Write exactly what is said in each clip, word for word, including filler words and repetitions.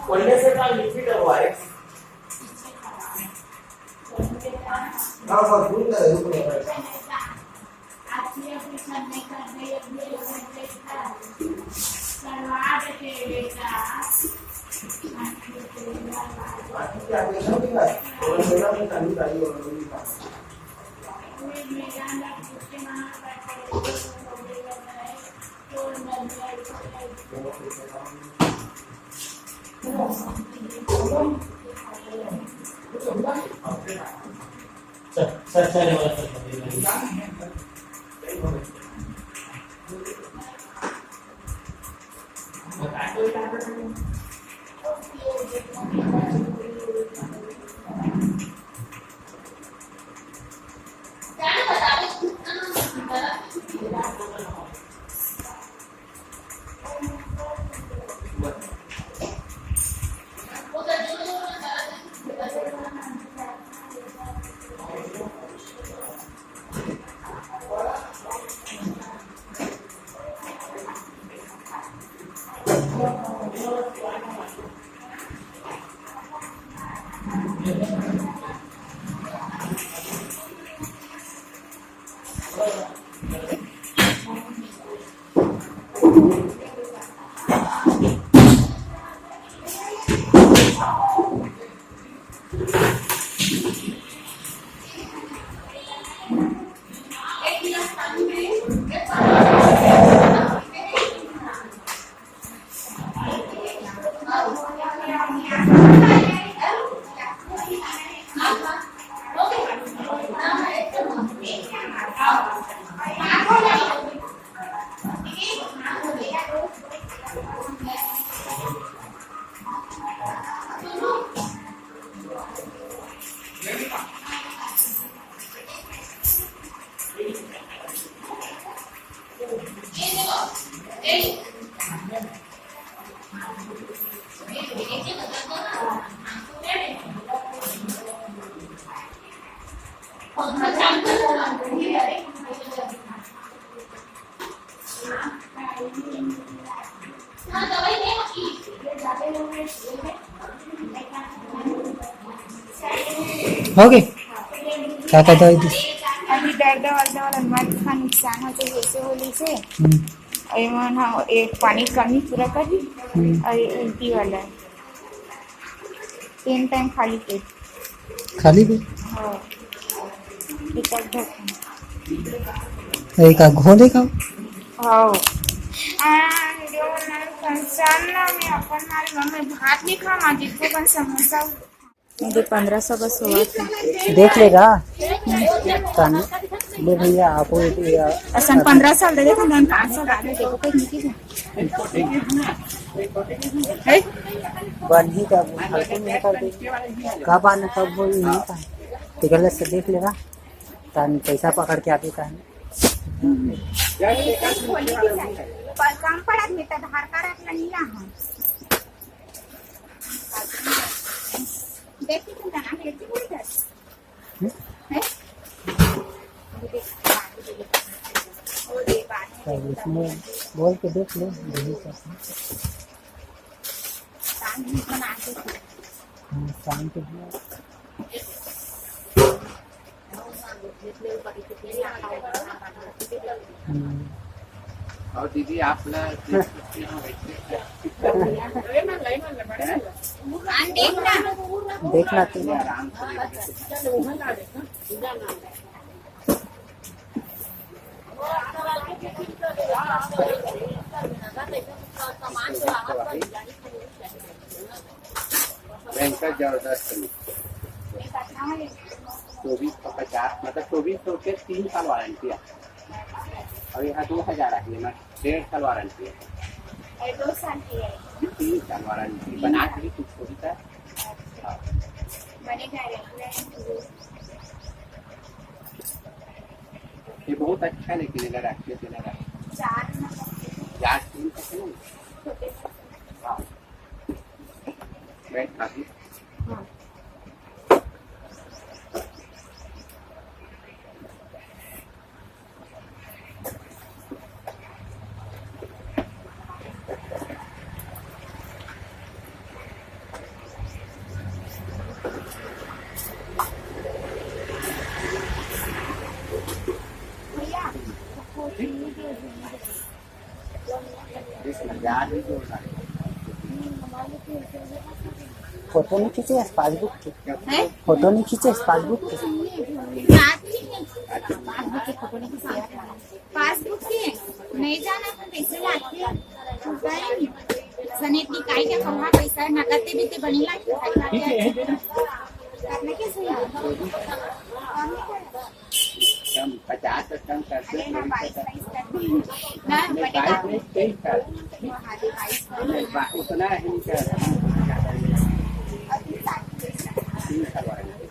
पहले से का लिखित हुआ है। हाँ, हाँ, भूल गए, रुक गए। हो गे? का का दवाई दिस? अभी दर्द वर्द वाला मत खा, नुकसान हो जाए, ऐसे होली से। हम्म। अरे मन, हाँ, एक पानी कमी पूरा कर दी। हम्म। अरे उल्टी वाला है। तीन टाइम खाली पेट। खाली पेट? हाँ। एक आध घोल एक खाओ। हाँ। आ, जो ना, संसार ना, मैं अपन मारे मम्मी भात नहीं खाना, जिसको अपन समोसा। ये पंद्रह सौ बस हुआ था। देख लेगा। तानी, ले भैया, आपको एक, या असन पंद्रह साल दे देता, मैं पाँच सौ डाल देता, कोई नहीं है। बंदी का वो हल्का नहीं कर दे। कब आना, कब वो नहीं था। तो गलत से देख लेगा। तानी पैसा पकड़ के आते का है। पर कम पड़ा, मैं तो आधार कार्ड अपना नहीं ला हूँ। देखिए, तुम जाना है, देखिए, बोल कर। हैं? हैं? तब इसमें बोल के देख लो, यही सब है। हाँ, शाम के दिया। हम्म। और दीदी, आप ना देख सकते हो, वैसे हैं? देखना तू। आराम से। भयंकर जबरदस्त है। चौबीस सौ पचास, मतलब, चौबीस सौ के तीन साल वारंटी है। और यहाँ दो हजार है, मतलब, डेढ़ साल वारंटी है। अरे, दो साल की है। तीन साल वारंटी, बना के भी कुछ होता है। हाँ। बनेगा, रेगुलर। ये बहुत अच्छा है, लेकिन अगर अच्छे से लगा। चार नंबर। चार तीन तक है ना? छोटे से। हाँ। बैठ, काफी। हाँ। फोटो नहीं खींचे पासबुक के? हैं? फोटो नहीं खींचे पासबुक के? पासबुक के फोटो नहीं खींचे। पासबुक के नहीं जाना तो कैसे लागथे? सनेत निकाल के कहा पैसा नगद ते भी ते बनी लागथे। करना कैसे? कम, पचास से कम कर दे, अरे हाँ, बाईस, बाईस कर दे। ना, नहीं, बटेगा। बाईस नहीं, तेईस कर। हाँ, हाँ, जी, बाईस कर। नहीं, बा-, उतना ही कर। तीन साल वारंटी।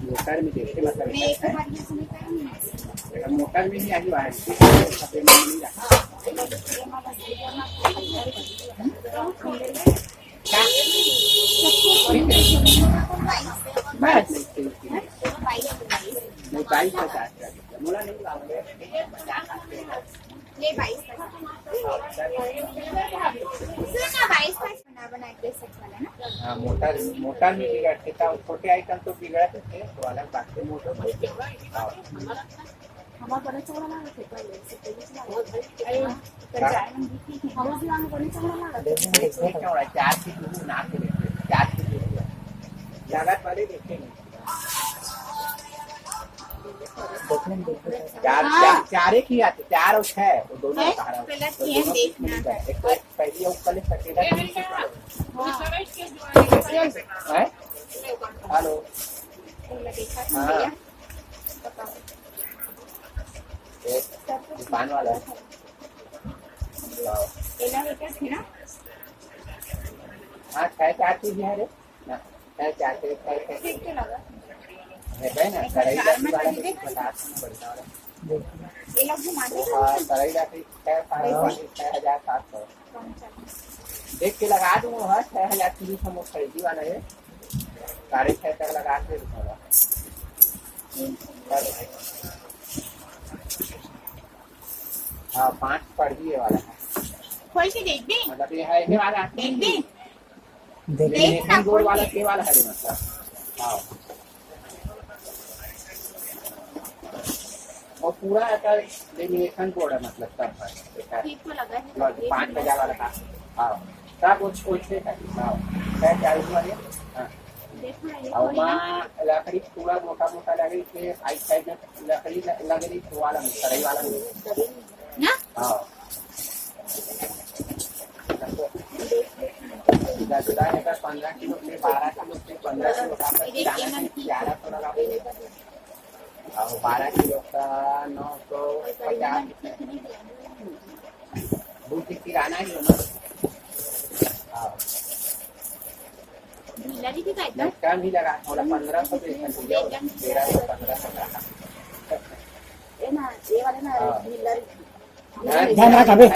मोटर में देखे, मतलब, मैं एक बार ये सुनी करूँ। मोटर में नहीं आई वारंटी, सब में नहीं रहा। बस। नहीं, बाईस पचास का दीजिए। मोला नहीं लाऊंगा। ले बाईस पचास। सुन ना, बाईस पचास बना, बना के सेट वाला ना। हाँ, मोटर, मोटर में बिगड़ते था, छोटे आइटम तो बिगड़ते थे, तो अलग बात है, मोटर में। हाँ। हमार बने चौड़ा लागत हे, पहले से पहले से लागत हे। अरे, कर जाए हम भी ठीक है। हमार भी आगे बने चौड़ा लागत हे। देखो, देखो, चौड़ा, चार फीट दूर ना करे, चार फीट दूर। लागत वाले देखे नहीं। देखो, देखो। चार, हाँ। चार, चार एक ही आते, चार और छह, वो दोनों है? पहला वो छह दोनों देखना है। एक तो पहली ऊपर ले सकेगा। हाँ। हैं? हेलो। देखा था हाँ। भैया। बताओ। एक दुकान वाला। वाओ। एला लेकर थे ना? हाँ, छह चार चीज है रे। ना, छह चार चीज, छह चार चीज। ठीक तो लगा। है भाई ना, कढ़ाई चार में वाला कर दे। पचास में बढ़िया वाला। ये लोग घुमा दे। हाँ, कढ़ाई लाकड़ी छह, साढ़े छह, छह हजार सात सौ। देख के लगा दूंगा, हाँ, छह हजार तीन सौ में खरीदी वाला है, साढ़े छह तक लगा के दूंगा। हाँ, पाँच पड़ गई वाला है। खोल के देख दे। मतलब ये है, ये वाला देख दे। देख लेकिन ना, गोल वाला के वाला है, मतलब। हाँ। और पूरा एकर लेमिनेशन बोर्ड है, मतलब, सब है। ठीक तो लगा है। मतलब, पाँच हजार वाला था। हाँ। सब कुछ, कुछ है। हाँ। छह चालीस वाले। हाँ। देखो ना, ये और कोई ना। वहाँ लकड़ी पूरा मोटा मोटा लगे, इसलिए साइड साइड में लकड़ी ल-, लगे रही, तो वाला में, कढ़ाई वाला में। ना? हाँ। दस, दस, दस, पन्द्रह किलो से, बारह किलो से, पन्द्रह किलो का, ये देखिए ना, ग्यारह सौ लगा। और बारह किलो का नौ सौ पचास रुपये। दूध की किराना ही हो ना। हाँ। ढीला भी दिखाई दो। नहीं, कम ही लगा, थोड़ा पन्द्रह सौ तो इसमें पूजा हो, तेरह सौ, पन्द्रह सौ का। ये ना, ये वाला ना, हाँ। ढीला। ध्यान रख अबे।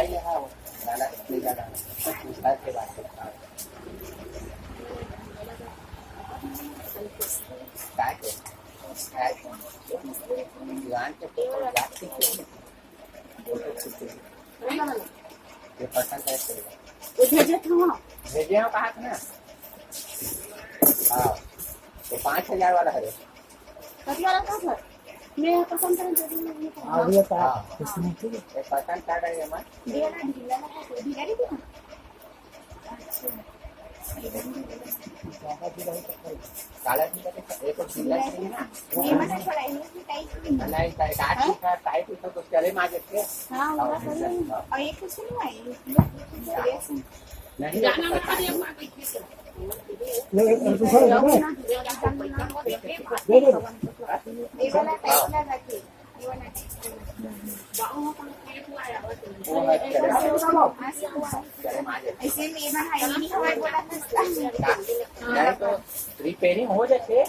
ये पसंद है तेरे। ये भेजे था। भेजे हो, कहा था ना? हाँ, तो पाँच हजार वाला है। कति वाला था सर? मैं पसंद करूँ तो भी नहीं, हाँ, ये तो हाँ। इसमें ठीक है। ये पसंद कर रही है मैं। ये वाला ढीला लगा तो ढीला नहीं था? अच्छा। काला ढीला तो ये तो ढीला ही है ना। ये मतलब थोड़ा ये भी टाइट भी नहीं। नहीं, टाइट, टाइट हाँ? का, टाइट तो कुछ चले मार देते हैं। हाँ, वो हाँ, तो ढीला। नहीं। और ये कुछ नहीं है, ये, ये, ये, ये, नहीं, जाना मत पड़े, अम्मा को इतने से। नहीं, नहीं, नहीं, नहीं, नहीं। ये वाला टाइट लगा के, ये वाला टाइट लगा के। वो है, चले। ऐसे में ये बना है, ये नहीं हमारे बोला था। नहीं तो रिपेयरिंग हो जाते,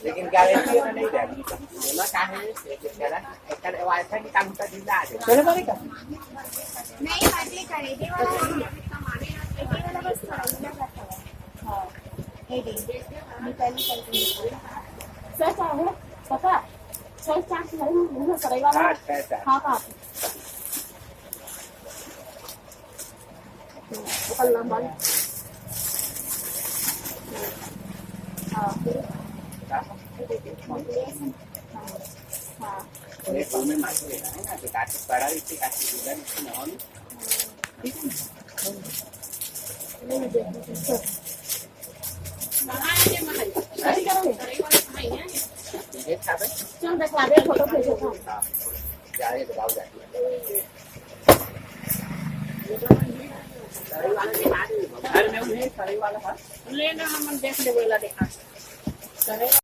लेकिन गारंटी में नहीं जाती। बोला क्या है, ये क्या है? एकर वाईफाई के काम का ढीला आ जाए। चलो, बोले का? नहीं, मत ले करे, ये वाला नहीं। ये वाला बस थोड़ा ढीला करता है। हाँ, ये दे। निकाल, निकाल के निकाल। सर, क्या है? पता? सर, क्या है? वो सराय वाला? हाँ, अच्छा, अच्छा। हाँ, हाँ। ओकर लंबाई। हाँ। हाँ। हाँ। ये कम में माटी रहता है ना, तो काफी बड़ा भी थी, काफी बड़ा भी थी, ना हो? ठीक है ना? चल, देखा दे, फोटो भेजो तो। लेना, हम देख लेबे ला, देखा।